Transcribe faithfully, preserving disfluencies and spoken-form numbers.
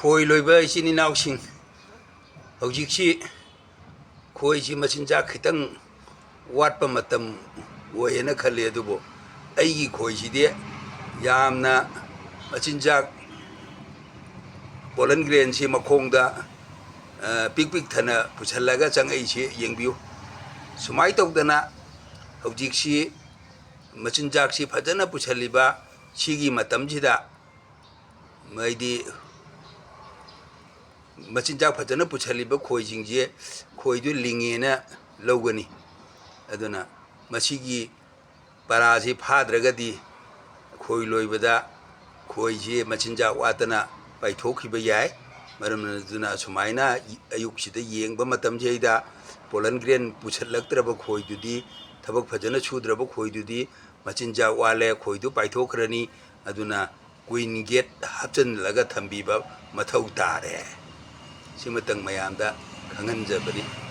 ꯈꯣꯏ ꯂꯣꯏꯕ ꯏꯆꯤꯟ ꯏꯅꯥꯎꯁꯤꯡ, ꯍꯧꯖꯤꯛꯁꯤ ꯈꯣꯏꯁꯤ ꯃꯆꯤꯟꯖꯥꯛ ꯈꯤꯇꯪ ꯋꯥꯠꯄ ꯃꯇꯝ ꯑꯣꯏꯌꯦꯅ ꯈꯜꯂꯤ꯫ ꯑꯗꯨꯕꯨ ꯑꯩꯒꯤ ꯈꯣꯏꯁꯤꯗꯤ ꯌꯥꯝꯅ ꯃꯆꯤꯟꯖꯥꯛ, pollen grainꯁꯤ ꯃꯈꯣꯡꯗ, ꯑ, ꯄꯤꯛ ꯄꯤꯛ ꯊꯟꯅ ꯄꯨꯁꯜꯂꯒ ꯆꯪꯉꯛꯏꯁꯤ ꯌꯦꯡꯕꯤꯌꯨ꯫ ꯁꯨꯃꯥꯏꯅ ꯇꯧꯗꯅ ꯍꯧꯖꯤꯛꯁꯤ ꯃꯆꯤꯟꯖꯥꯛꯁꯤ ꯐꯖꯅ ꯄꯨꯁꯜꯂꯤꯕ ꯁꯤꯒꯤ ꯃꯇꯝꯁꯤꯗ, ꯍꯥꯏꯗꯤ ꯃꯆꯤꯟꯖꯥꯛ ꯐꯖꯅ ꯄꯨꯁꯜꯂꯤꯕ ꯈꯣꯏꯁꯤꯡꯁꯦ ꯈꯣꯏꯗꯨ ꯂꯤꯡꯉꯦꯅ ꯂꯧꯒꯅꯤ꯫ ꯑꯗꯨꯅ ꯃꯁꯤꯒꯤ ꯄꯔꯥꯁꯤ ꯐꯥꯗ꯭ꯔꯒꯗꯤ ꯈꯣꯏ ꯂꯣꯏꯕꯗ ꯈꯣꯏꯁꯤ ꯃꯆꯤꯟꯖꯥꯛ ꯋꯥꯠꯇꯅ ꯄꯥꯏꯊꯣꯛꯈꯤꯕ ꯌꯥꯏ꯫ ꯃꯔꯝ ꯑꯗꯨꯅ ꯑꯁꯨꯃꯥꯏꯅ ꯑꯌꯨꯛꯁꯤꯗ ꯌꯦꯡꯕ ꯃꯇꯝꯁꯤꯗ pollen grain ꯄꯨꯁꯜꯂꯛꯇ꯭ꯔꯕ ꯈꯣꯏꯗꯨꯗꯤ, ꯊꯕꯛ ꯐꯖꯅ ꯁꯨꯗ꯭ꯔꯕ ꯈꯣꯏꯗꯨꯗꯤ ꯃꯆꯤꯟꯖꯥꯛ ꯋꯥꯠꯂꯦ, ꯈꯣꯏꯗꯨ ꯄꯥꯏꯊꯣꯛꯈ꯭ꯔꯅꯤ꯫ ꯑꯗꯨꯅ queen gate ꯍꯥꯞꯆꯤꯜꯂꯒ ꯊꯝꯕꯤꯕ ꯃꯊꯧ ꯇꯥꯔꯦ꯫ ꯁꯤꯃꯇꯪ ꯃꯌꯥꯝꯗ ꯈꯪꯍꯟꯖꯕꯅꯤ꯫